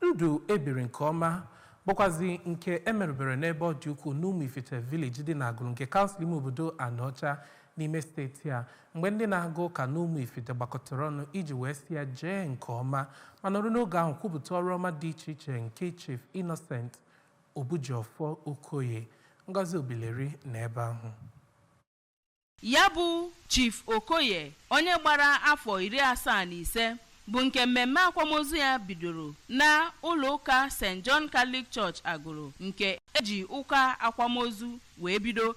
Ndụ ebiri nke ọma bụkwazi nke emerụbere n'ebe ọ dị ukwuu n'Ụmụifite Village dị n'Agụlụ nke kansụl ime obodo Anaọcha n'ime steeti a, mgbe ndị na-aga ụka n'Ụmụifite gbakọtara ọnụ iji wee sị ya jee nke ọma, ma nọrọ n'oge ahụ kwupụta ọrụ ọma dị iche iche nke Chief Innocent Obujiọfọ Okoye. Ngozi Obileri na ebe ahụ. Ya bụ Chief Okoye, onye gbara afọ 75, bụ nke mmemme akwamozu ya bidoro na ụlọ ụka St. John Catholic Church, Agụrụ, nke eji ụka akwamozu wee bido,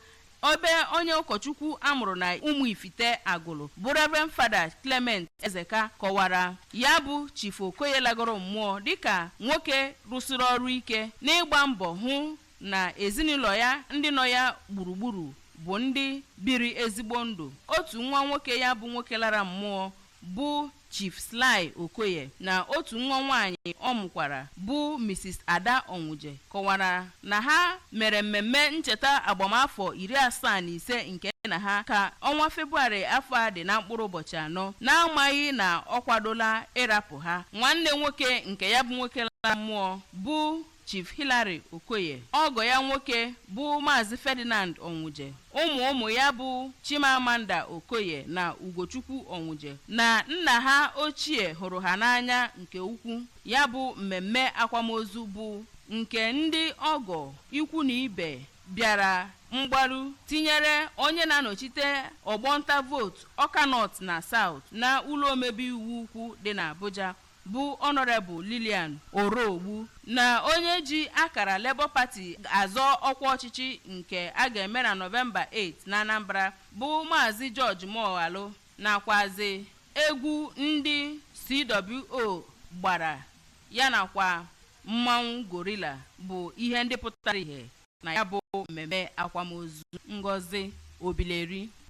ebe onye ụkọchukwu amụrụ na Ụmụifite Agụlụ bụ Reverend Father Clement Ezeka kọwara ya bụ Chief Okoye lagoro mmụọ dịka nwoke rụsiri ọrụ ike n'ịgba mbọ hụ na ezinụlọ ya, ndị nọ ya gburugburu, bụ ndị biri ezigbo ndụ. Otu nwa nwoke ya bụ nwoke lara mmụọ bụ Chief Sly Okoye na otu nwa nwaanyị ọ mụkwara bụ Mrs. Ada Onwuje kọwara na ha mere mmemme ncheta agbamafọ 75 nke na ha ka ọnwa Febụwarị afọ a dị na mkpụrụ ụbọchị 4, na-amaghị na ọ kwadola ịrapụ ha. Nwanne nwoke nke ya bụ nwoke lara mmụọ bụ Chief Hillary Okoye, ọgọ ya nwoke bụ Maazị Ferdinand Onwuje, ụmụ ụmụ ya bụ Chimamanda Okoye na Ugochukwu Onwuje, na nna ha ochie hụrụ ha n'anya nke ukwuu. Ya bụ mmemme akwamozu bụ nke ndị ọgọ, ikwu na ibe bịara mgbaru, tinyere onye na-anọchite ọgbọnta vootu Ọka North na South na ụlọ omebe iwu ukwu dị n'Abuja bụ Honorable Lilian Orogbu, na onye ji akara Labour Party azọ ọkwa ọchịchị nke a ga-eme na Nọvemba 8 na Anambra bụ Maazị George Moghalu, nakwazi egwu ndị CWO gbara ya nakwa mmanwụ gorilla bụ ihe ndị pụtara ìhè na ya bụ mmemme akwamozu. Ngozi Obileri.